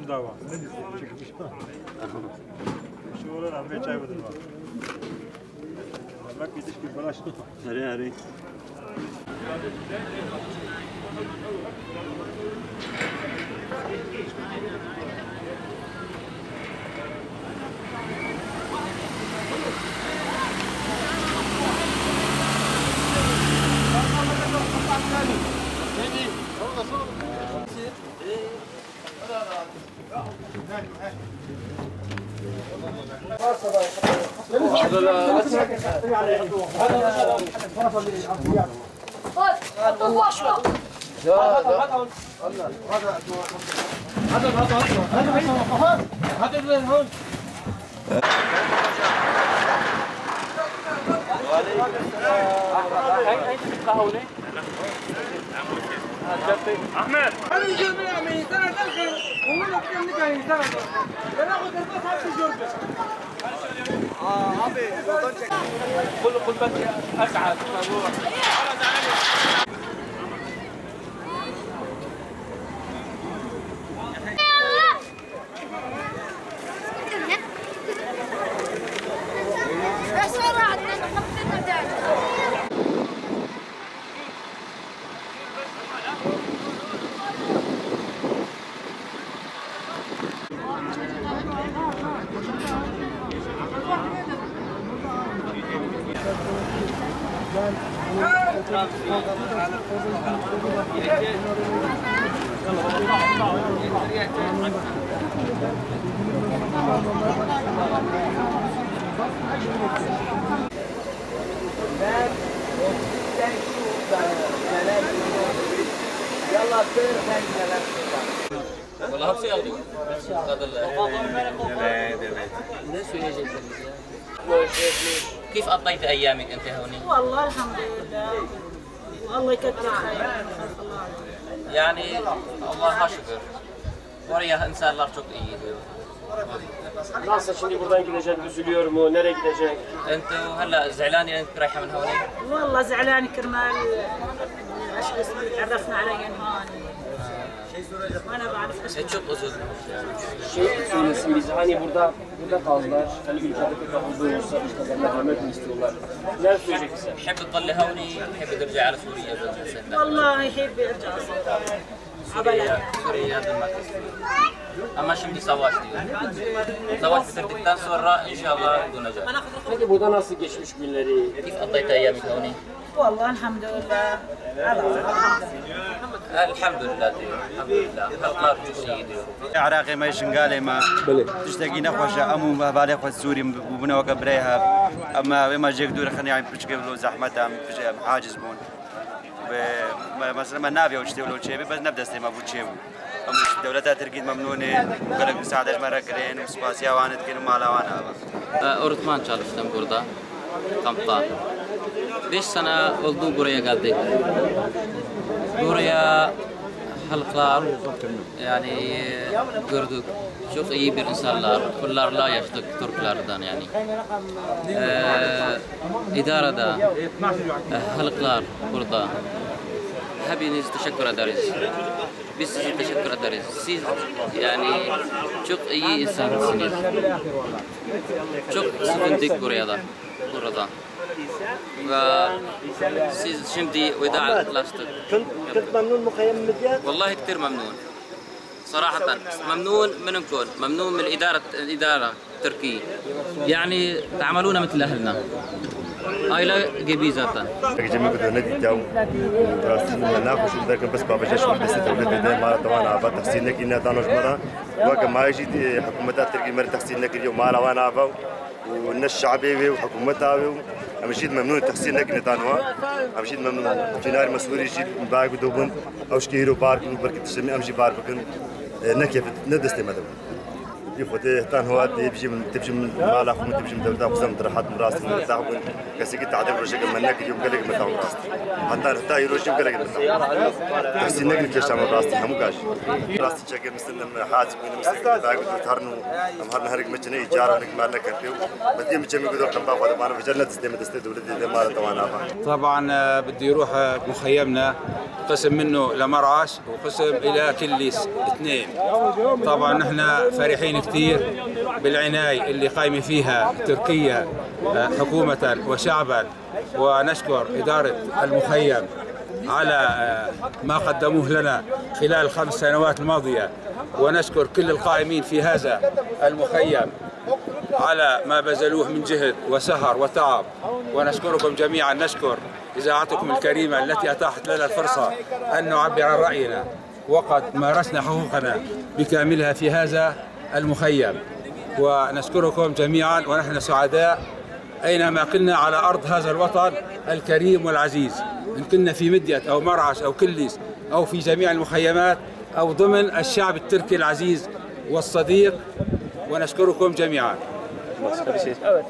Dava. Şu olan abi çay budur bak. Bak gidiş ki balaş. Hadi hadi. احمد Vallahi hepsi aldı. Ne söyleyeceksiniz ya? كيف قضيت ايامك انت هون؟ والله الحمد لله والله يكثر خير. Yani Allah'a şükür. Oraya insanlar çok iyi diyor. Nasıl şimdi buradan gidecek? Üzülüyor mu? Nereye gidecek? انت هلا زعلانه انك رايحه من هون؟ والله زعلان كرمال الاشخاص اللي تعرفنا عليهم هون وانا بعرف ايش Çok üzüldüm. Şey söylesin bize hani burada kaldılar. Hani ülkede pek huzur olsa işte merhamet mi istiyorlar? Neler söyleyecek bize? بحب تضلي هوني بحب ترجع على سوريا؟ والله يحب يرجع سوريا سوريا dönmek istiyor. Ama şimdi savaş diyor. Savaş bitirdikten sonra inşallah dönecek. Peki burada nasıl geçmiş günleri? كيف قضيت ايامك هوني؟ والله الحمد لله على الحمد لله diyor. الحمد لله. Halklar çok iyi diyor. عراقي ما شنغالي ما تشتاقي نخوش امو بالي خو سوري وبنا وكبريها اما ما جيك دور خلني يعني بتشكي لو زحمتها حاجز بون مثلا ما نافي وشتي ولو شيء بس نبدا ما بو شيء دولتها تركيد ممنونة وقالك مساعدة مرة كرين وسباسيا وانا تكين ومالا وانا. Öğretmen çalıştım burada, kampta. 5 sene oldu buraya geldik. Buraya halklar yani gördük. Çok iyi bir insanlar. Bunlarla yaşadık Türklerden yani. İdarede halklar burada. Hepiniz teşekkür ederiz. Biz size teşekkür ederiz. Siz yani çok iyi insansınız. Çok sevindik buraya da. Burada. Ve siz şimdi vedalaştık. كنت ممنون مخيم مديان؟ والله كثير ممنون. صراحة ممنون منكم، ممنون من الإدارة التركية. يعني تعاملونا مثل أهلنا. Aile gibi zaten. جميع كنت نادي تاو ناخذ ذاك بس بابا جاش بس دولة بدأ ما طبعا عبا تحسين لك إنها دانوش مرة وكما يجي حكومة التركية مرة تحسين لك اليوم ما وانا عبا والناس الشعبية وحكومتها أمشيت ممنون تحسين لك نتانوا أمشيت ممنون جنار مسؤول يجي باك ودوبن أو شكيرو بارك وبركة تسمي أمشي بار بكن نكيف ندستي مدام. خدي تان هو تبجي من تبجي من مالا خو تبجي من دولة خصم ترحت من راس من تاع كسيك تعدل رجع منك اليوم قال لك متاع راس حتى يروح قال لك متاع تحسين نقل كيش عمل راس همو كاش راس تشكل مثل حاجب من مثل تاع تهرنو أمهرنا هرق مجني إيجار هرق مالنا كان بدي مجمع قدر كم باخذ ما أنا في جنة تسلم تسلم دولة مال توانا. طبعا بدي يروح مخيمنا قسم منه لمرعش وقسم إلى كليس 2. طبعا نحن فرحين كثير بالعناية اللي قايمة فيها تركيا حكومة وشعبا، ونشكر إدارة المخيم على ما قدموه لنا خلال 5 سنوات الماضية، ونشكر كل القائمين في هذا المخيم على ما بذلوه من جهد وسهر وتعب، ونشكركم جميعا. نشكر إذاعتكم الكريمة التي أتاحت لنا الفرصة أن نعبر عن رأينا، وقد مارسنا حقوقنا بكاملها في هذا المخيم، ونشكركم جميعا. ونحن سعداء أينما كنا على أرض هذا الوطن الكريم والعزيز، إن كنا في مديت أو مرعش أو كليس أو في جميع المخيمات أو ضمن الشعب التركي العزيز والصديق، ونشكركم جميعا. Evet.